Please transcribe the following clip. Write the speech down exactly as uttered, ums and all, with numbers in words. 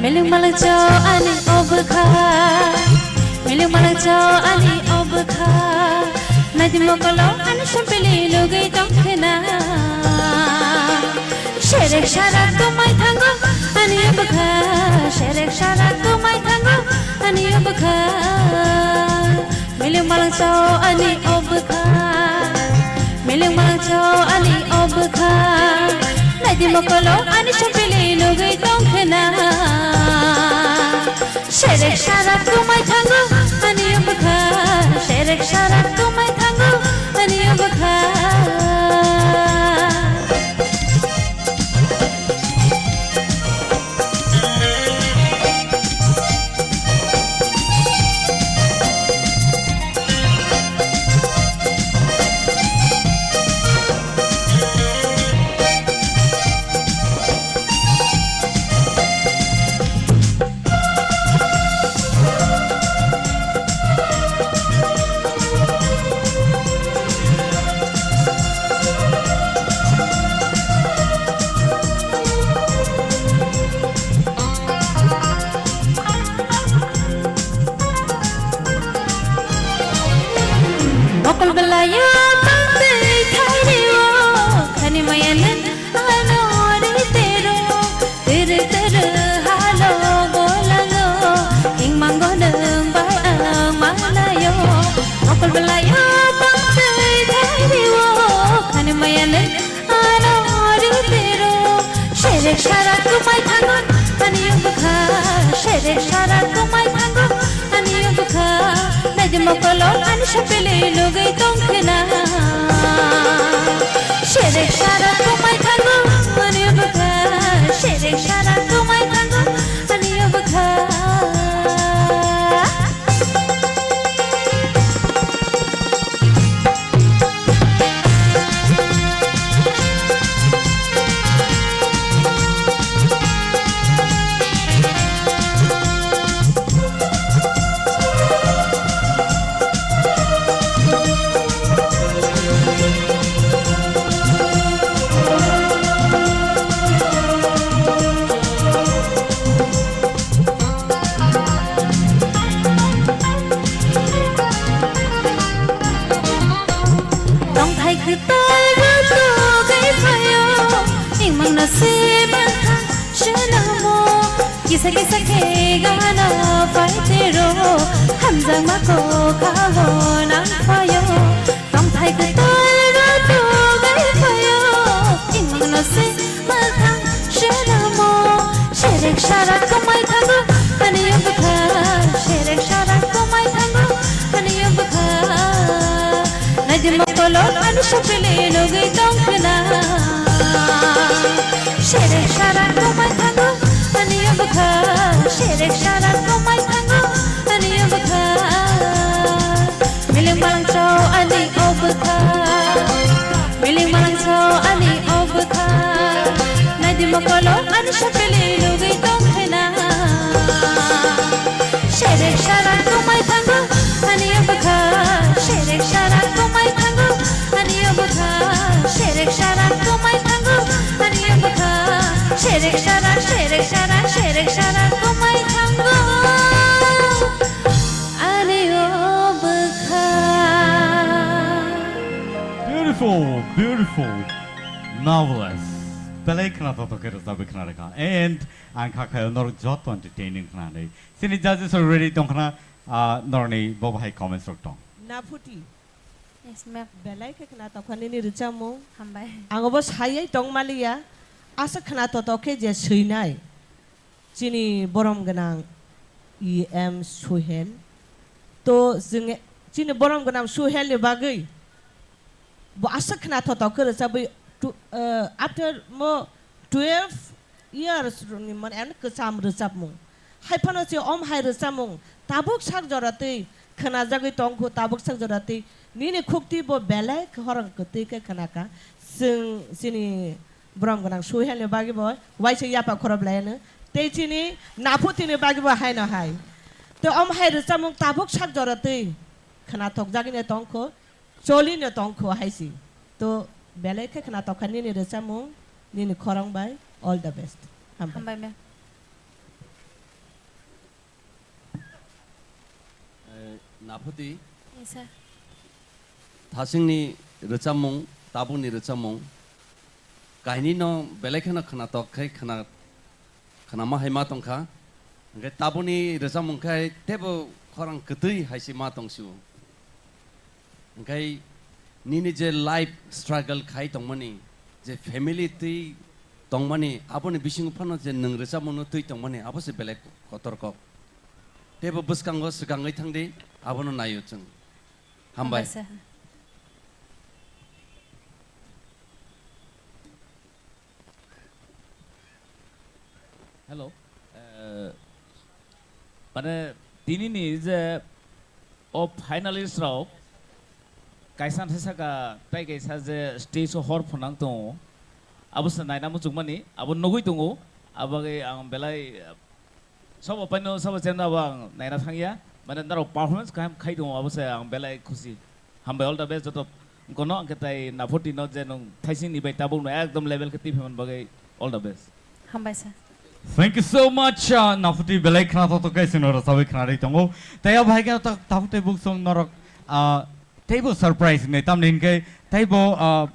Miling malangchao ani obwkha, miling malangchao ani obwkha, naidi mokolo ani sampili nugwi tongkhna. Serek sara tumai thango ani obwkha, serek sara tumai thango ani obwkha. Miling malangchao ani obwkha, miling malangchao ani obwkha, naidi mokolo ani sampili nugwi tongkhna. Serek sara tumai thango ani obwkha, serek sara tumai thango ani obwkha. Mokol belayo tangtwi thaireo, khani maya nang ano ri tero, tere tere halo bolango, hingmango nang bai ang manayo. Mokol belayo tangtwi thaireo, khani maya nang Ano ri tero, serek sara tumai thango, ani obwkha, serek sara tumai thango, ani obwkha. Naidi mokolo ani sapele nugwi tongkhna. Serek sara tumai thango, ani obwkha, serek sara tumai thango, ani obwkha. Tongthai kwtal rutugai phaio, himangno se mantha swnamo. Kisa kisa khe gana paitero, hamjakma kokha o nang phaio. Tongthai kwtal rutugai phaio, himangno se Mathang swnamo, serek sara kwmai thango, ani obwkha, serek sara kwmai thango, ani obwkha. Naidi mokolo ani sapele nugwi tongkhna. Serek sara kwmai thango, ani obwkha, serek sara kwmai thango, ani obwkha. Miling malangchao ani obwkha. Miling malangchao ani obwkha. Naidi mokolo ani sapele nugwi tongkhna. Serek sara kwmai thango ani obwkha. Serek sara kwmai thango ani obwkha. Serek sara kwmai thango ani obwkha. Serek sara, serek sara, serek sara kwmai thango. Ani o bwkha. Beautiful, beautiful, marvelous. Belai khwnathok khe rwchapwi khna rwkha. And ang kha khaio norok joto entertaining khnanai. Chini judges are ready tongkhna, ah, norokni bo bahai comments rok tong. Naphuti. Yes, ma'am. Belai khe khwnathok kha nini rwchapmung. Hambai. Ang obo sayai tong maliya. Asa khwnathok khe je swinai. Chini borom gwnang E M Suhel. To chwng chini borom gwnang Suhel ni bagwi bo aswk khwnathok khe rwchabwi tu-, eh, after mo twelve years ni mane ani kwcham rwchapmung. Hai phano se om hai rwchapmung tabuk sak jora twi khwnajagwi tongkhu, tabuk sak jora twi nini khukti bo belai khorang kwtwi khe khwnakha. Chwng chini Borom gwnang Suhelni bagwi bo waisa yapha khorop laiano. Tei chini Naphutini bagwi bo haino hai. Tei omo hai rwchapmung tabuk sak jora twi khwnathokjagwino tongkho, cholino tongkho hai si. To belai khe khwnathok kha nini rwchapmung, nini khorang bai. All the best. Hambai. Hambai, ma'am. Naphuti. Yes, sir. Thasingni rwchapmung, tabukni rwchapmung, kainwino belai kheno khwnatok khai khwna, khwnama hai ma tongkha. Hwnkhe tabukni rwchapmung khai teibo khorang kwtwi hai se ma tongsio. Hwnkhe nini je life struggle khai tongmani, je family twi tongmani, aboni bisingo phano je nwng rwchapmungno twi tongmani, abo se belai kotor kok. Teibo bwskango swkangwi thangdi, abono naio chwng. Hambai. Hambai sir. Hello. Eh, mane, tinini je o finalist rok kaisa thai saka tai kaisa je stage o hor phunang tongo. Abo se naina muchungmani, abo nugwi tongo. Abagwi ang belai, eh, Sabo paino, sabo chemno abo ang naina thangya. Mane norok performance kaham khai tongo, abo se ang belai khusi. Hambai, all the best joto kono, angkhe tai Naphuti no je nwng thaising ni bai tabuk no ekdom level khe twi phaimani bagwi all the best. Hambai sir. Thank you so much, uh, Naphuti belai khna to to kai sino rasawi khna ri tongo. Tai abo hai khe ta-, Naphuti buk song norok, uh, teibo surprise ne tamni hinkhe teibo, uh,